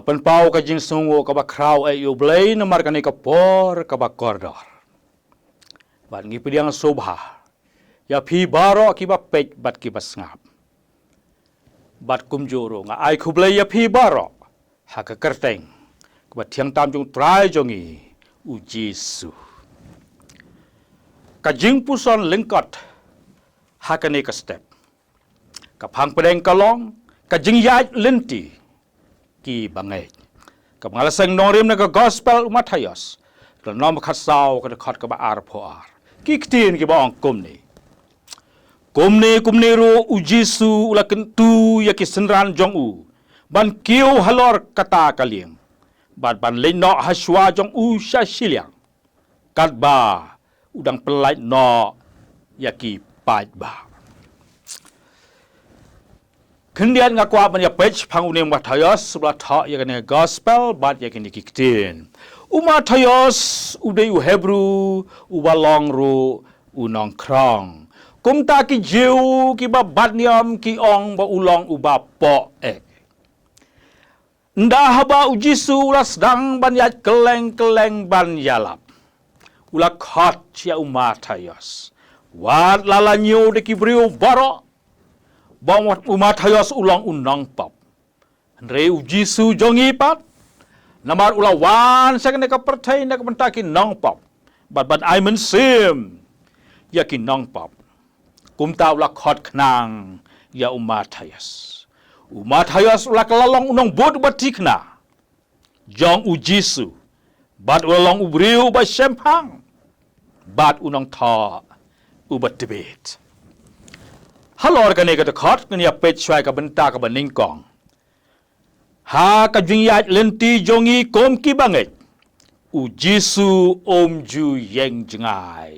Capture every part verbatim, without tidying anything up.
Pynpaw ka jingsngewnguh kaba khraw ïa U Blei namar kane ka por kaba kordor. Bad ngi pdiang sngewbha ïa phi baroh kiba peit bad kiba sngap. Bad kumjuh ruh nga ai khublei ïa phi baroh ha ka kyrteng kaba thiang tam jong U Trai jong ngi U Jisu. Ka jingpuson lyngkot ha kane ka step ka phang pdeng ka long ka jingïaid lynti kiba ngeit. Kaba nga la seng nongrim na ka Gospel u Mathaios, ka lynnong ba khatsaw, ka dkhot kaba arphew ar. Ki ktien kiba ong kumne: Kumne kumne ruh U Jisu u la kyntu ïa ki synran jong u ban kiew halor kata ka lieng bad ban leit noh ha shuwa jong u sha shiliang, katba u dang pynlait noh ïa ki paidbah. Khyndiat nga kwah ban ïa peit shaphang une u Mathaios ba la thoh ïa kane ka Gospel bad ïa kine ki ktien. U Mathaios u dei u Hebru uba long ruh u nongkhrong. Kumta ki Jiw kiba bat niam ki ong ba u long uba poh eh. Ynda haba U Jisu u la sdang ban ïaid kylleng kylleng ban ïalap, u la khot ïa u Mathaios. Wat la la ñiew da ki briew baroh ba u Mathaios u long u nongpop. Hynrei U Jisu jong ngi pat, namar u la wan sha kane ka pyrthei na ka bynta ki nongpop bad ban ai mynsiem ïa ki nongpop, kumta u la khot khnang ïa u Mathaios. U Mathaios u la kylla long u nongbud uba thikna jong U Jisu bad u la long u briew uba shemphang bad u nongthoh uba tbit. Halor kane ka dkhot ngin ïa peit shuwa ka bynta kaba nyngkong. Ha ka jingïaid lynti jong ngi kum kiba ngeit, U Jisu um ju ïeng jngai.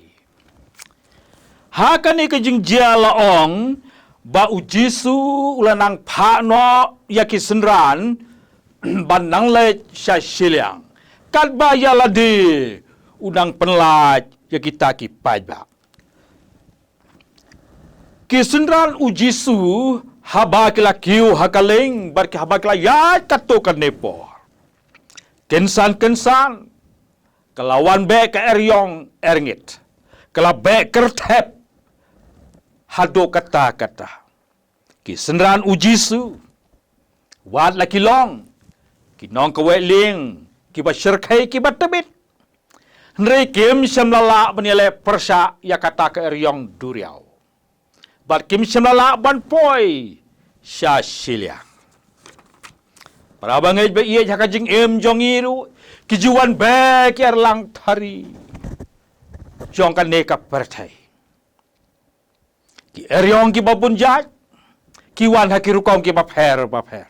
Ha kane ka jingjia la ong ba U Jisu u la nang phah noh ïa ki synran ban nang leit sha shiliang, katba ïa lade u nang pynlait ïa kita ki paidbah. Ki synran U Jisu haba ki la kiew ha ka lieng bad ki haba ki la ïaid katto katne por, kynsan kynsan ka la wan beh ka eriong erngit, ka la beh kyrthep haduh katta katta. Ki synran U Jisu, wat la ki long ki nongkaweh lieng kiba shyrkhei kiba tbit, hynrei kim shym la lah ban ïaleh pyrshah ïa kata ka eriong duriaw bad kim shym la lah ban poi sha shiliang. Para bangeit ba ïeit, ha ka jingim jong ngi ruh ki ju wan beh ki erlang thari jong kane ka pyrthei. Ki eriong kiba bun jait ki wan ha ki rukom kiba pher bapher.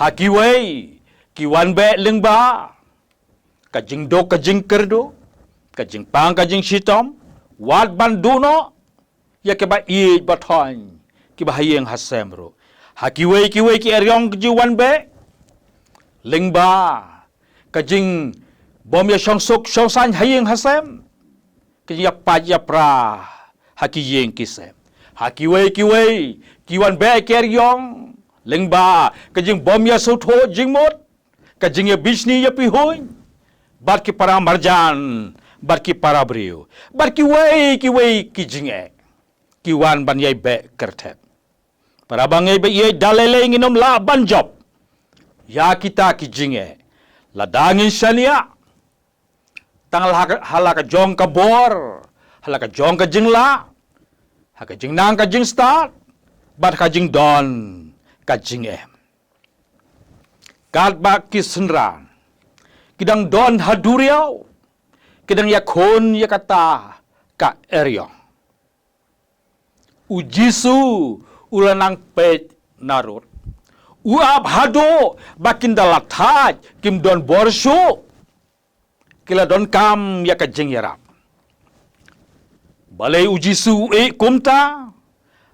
Ha kiwei ki wan beh lyngba ka jingduk ka jingkyrduh, ka jingpang ka jingshitom, wat ban duh noh ïa kiba ïeit ba thoiñ, kiba ha ïing ha sem ruh. Ha kiwei kiwei ki eriong ki ju wan beh lyngba ka jingbym ïa shongsuk shongsaiñ ha ïing ha sem, ka jingïapait ïapra ha ki ïing ki sem. Ha kiwei kiwei ki wan beh ki eriong lyngba ka jingbym ïa sngewthuh jingmut, ka jingïabishni ïapihuiñ bad ki para marjan bad ki para briew bad kiwei kiwei ki jingeh ki wan ban ïai beh kyrthep. Para bangeit ba ïeit, da lei lei ngin ym lah ban jop ïa kita ki jingeh lada ngin shaniah tang ha la ka, ha la ka jong ka bor, ha la ka jong ka jinglah, ha ka jingnang ka jingstad bad ha ka jingdon ka jingem. Katba ki synran ki dang don ha duriaw, ki dang ïakhun ïa kata ka eriong. U Jisu u la nang peit narud. U ap haduh ba kin da la thait, kim don bor shuh, ki la donkam ïa ka jingïarap. Balei U Jisu u ïeh kumta?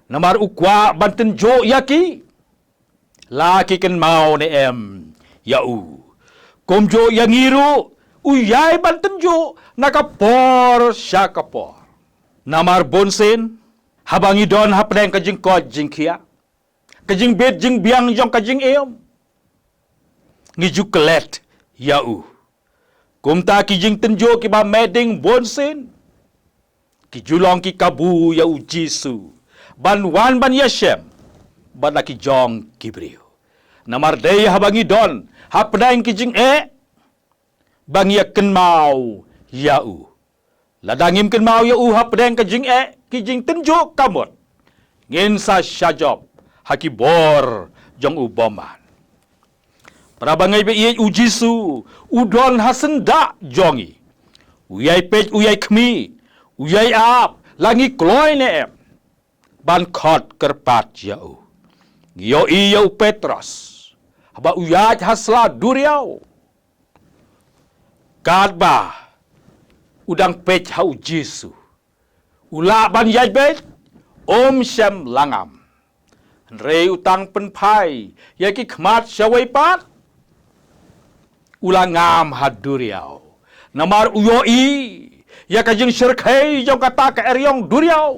Namar u kwah ban tynjuh ïa ki. La ki kynmaw ne em ïa u? Kumjuh ïa ngi ruh, u ïai ban tynjuh na ka por sha ka por. Namar bunsien haba ngi don hapdeng ka jingkoit jingkhiah, ka jingbit jingbiang jong ka jingim, ngi ju klet ïa u. Kumta ki jingtynjuh kiba meh ding bun sien ki ju long ki kabu ïa u Jisu ban wan ban ïashem bad la ki jong ki briew. Namar dei haba ngi don hapdeng ki jingeh ba ngi ïa kynmaw ïa u. Lada ngim kynmaw ïa u hapdeng ka jingeh ki jingtynjuh ka mut, ngin sa shah jop ha ki bor jong u bymman. Para bangeit ba ïeit, u Jisu u don ha syndah jong ngi. U ïai peit, u ïai khmih, u ïai ap la ngi kloi ne em ban khot kyrpad ïa u. Ngi ïohi ïa u Petros haba u ïaid ha sla duriaw. Katba u dang peit ha u Jisu, u lah ban ïaid beit, um shym la ngam. Hynrei u tang pynphai ïa ki khmat shawei pat, u la ngam ha duriaw. Namar u ïohi ïa ka jingshyrkhei jong kata ka eriong duriaw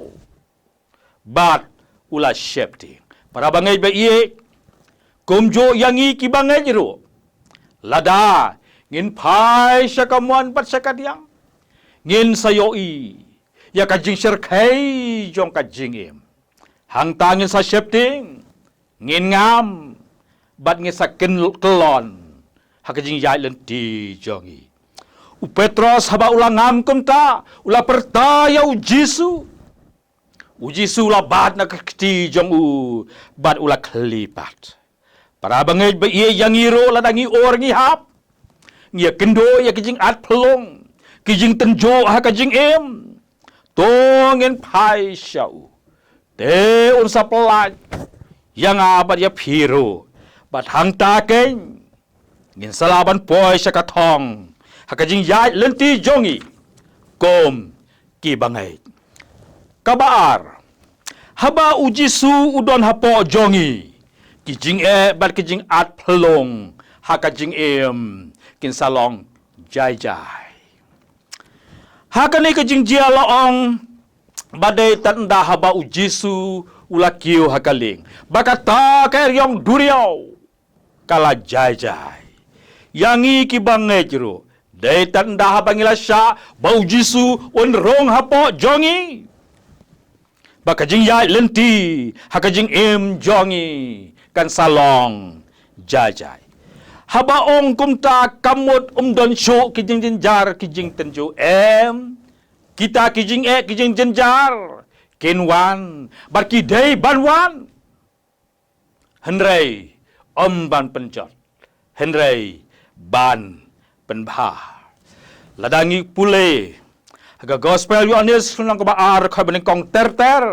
bad u la sheptieng. Para bangeit ba ïeit, kumjuh ïa ngi ki bangeit ruh, lada ngin phai sha ka mon bad sha ka diang, ngin sa ïohi ïa ka jingshyrkhei jong ka jingim. Hangta ngin sa sheptieng, ngin ngam bad ngin sa kyn- kyllon ha ka jingïaid lynti jong ngi. U Petros haba u la ngam kumta, u la pyrta ïa u Jisu. U Jisu u la bat na ka kti jong u bad u la khlieh pat. Para bangeit ba ïeit, ïa ngi ruh lada ngi ur ngi hap, ngi ïa kynduh ïa ki jingat phyllung, ki jingtynjuh ha ka jingim, to ngin phai sha u. Te un sa pyllait ïa nga bad ïa phi ruh. Bad hangta keiñ ngin sa lah ban poi sha ka thong ha ka jingïaid lynti jong ngi kum ki bangeit. Kaba ar, haba u Jisu u don hapoh jong ngi, ki jingeh bad ki jingat phyllung ha ka jingim kin sa long jai jai. Ha kane ka jingjia la ong ba dei tang da haba u Jisu u la kiew ha ka lieng ba kata ka eriong duriaw ka la jai jai. Ïa ngi ki bangeit ruh, dei tang da haba ngi la shah ba u Jisu un rung hapoh jong ngi, ba ka jingïaid lynti ha ka jingim jong ngi kan sa long jai jai. Haba ong kumta, ka mut um don shuh ki jingjynjar ki jingtynjuh, em? Kita ki jingeh ki jingjynjar kin wan bad ki dei ban wan. Hynrei ym ban pynjot, hynrei ban pynbha. Lada ngi pule ha ka Gospel Ïoannis lynnong kaba ar, khat banyngkong ter ter,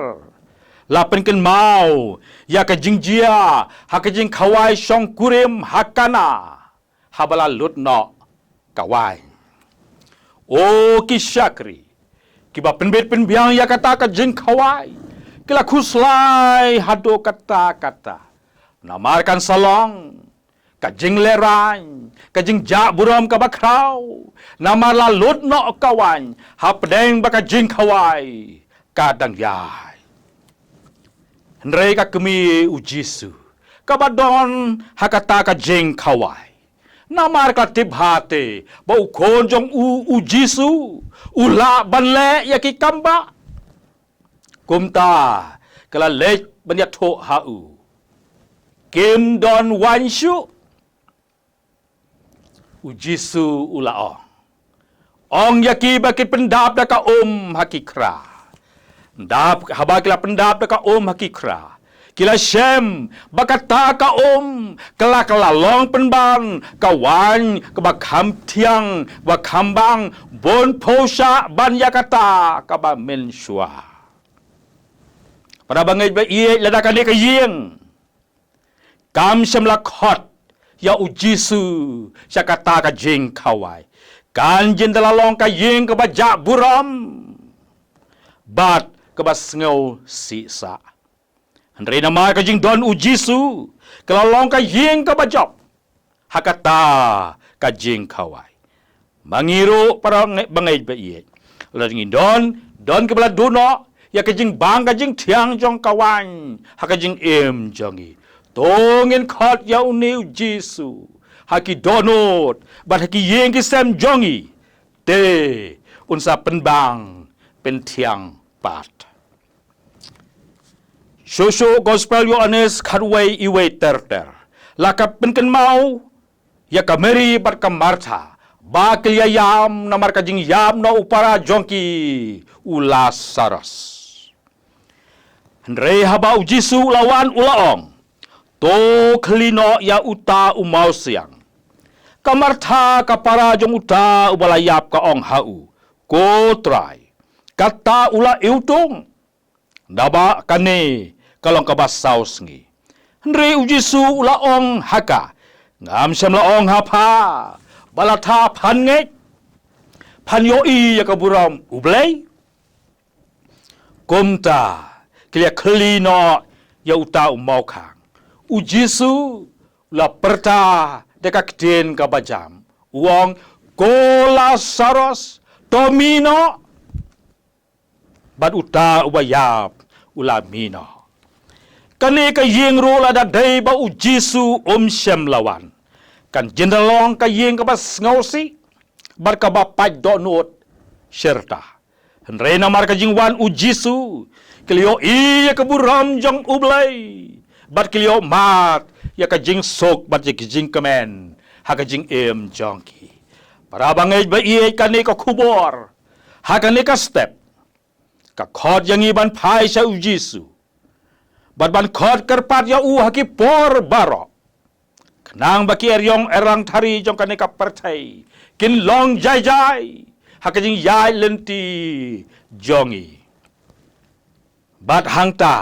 la pynkynmaw ïa ka jingjia ha ka jingkhawai shongkurim ha Kana, haba la lut noh ka waiñ. O ki shakri kiba pynbit pynbiang ïa kata ka jingkhawai, ki la khuslai haduh katta katta. Namar kan sa long ka jinglehrain, ka jingjah burom kaba khraw, namar la lut noh ka waiñ hapdeng ba ka jingkhawai ka dang ïaid. Hynrei ka kmie u Jisu kaba don ha kata ka jingkhawai, namar ka tip bha te ba u khun jong u, u Jisu, u lah ban leh ïa ki kam ba. Kumta ka la leit ban ïathuh ha u, kim don waiñ shuh. U Jisu u la ong, ong ïa ki ba ki pyndap da ka um ha ki khra. Dap, haba ki la pyndap da ka um ha ki khra, ki la shem ba kata ka um ka la, ka la long pynban ka waiñ kaba kham thiang, ba kham bang, bun phew shah ban ïa kata kaba mynshuwa. Para bangeit ba ïeit, lada kane ka ïing kam shym la khot ïa u Jisu sha kata ka jingkhawai, kan jin da la long ka ïing kaba jah burom bad kaba sngew sih sah. Hynrei namar ka jingdon u Jisu, ka la long ka ïing kaba jop ha kata ka jingkhawai. Ma ngi ruh para nge-, bangeit ba ïeit, lada ngi don, don kiba la duh noh ïa ka jingbang ka jingthiang jong ka waiñ ha ka jingim jong ngi, to ngin khot ïa une u Jisu ha ki dohnud bad ha ki ïing ki sem jong ngi, te un sa pynbang pynthiang pat. Shuh shuh Gospel Ïoannis khatwei, iwei ter ter, la ka pynkynmaw ïa ka Mari bad ka Martha ba ki la ïam namar ka jingïap noh u para jong ki, u Lasaros. Hynrei haba u Jisu u la wan, u la ong, "To khlieh noh ïa uta u mawsiang." Ka Martha, ka para jong uta uba la ïap, ka ong ha u, "Ko Trai, kata u la iwtung. Naba kane ka long kaba saw sngi." Hynrei u Jisu u la ong ha ka, "Ngam shym la ong ha pha ba lada phan ngeit, phan ïohi ïa ka burom U Blei?" Kumta ki la khlieh noh ïa uta u mawkhang. U Jisu u la pyrta da ka ktien kaba jam, u ong, "Ko Lasaros, to mih noh." Bad uta uba ïap u la mih noh. Kane ka ïing ruh, lada dei ba u Jisu um shym la wan, kan jin da long ka ïing kaba sngewsih bad kaba pait dohnud shisha. Hynrei namar ka jingwan u Jisu, ki la ïohi ïa ka burom jong U Blei bad ki la ïohmad ïa ka jingsuk bad ïa ka jingkmen ha ka jingim jong ki. Para bangeit ba ïeit, kane ka khubor ha kane ka step ka khot ïa ngi ban phai sha u Jisu bad ban khot kyrpad ïa u ha ki por baroh, khnang ba ki eriong erang thari jong kane ka pyrthei kin long jai jai ha ka jingïaid lynti jong ngi. Bad hangta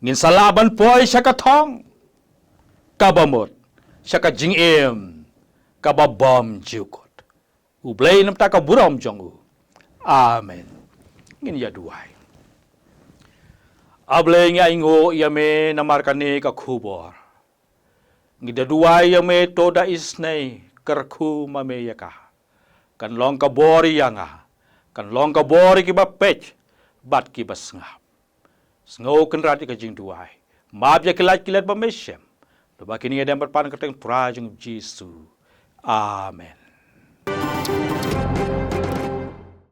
ngin sa lah ban poi sha ka thong kaba mut, sha ka jingim kaba bymjukut. U Blei un ïoh ïa ka burom jong u. Amen. Ngin ïa duwai. A Blei, ngi ainguh ïa me namar kane ka khubor. Ngi da duwai ïa me, to da isynei kyrkhu ma me ïa ka. Kan long ka bor ïa nga, kan long ka bor ïa kiba peit bad kiba sngap. Sngew Kynrad ïa ka jingduwai. Map ïa ki lait ki let ba me shem. Naba kine ngi ïadem bad pan ha ka kyrteng trai jong u Jisu. Amen.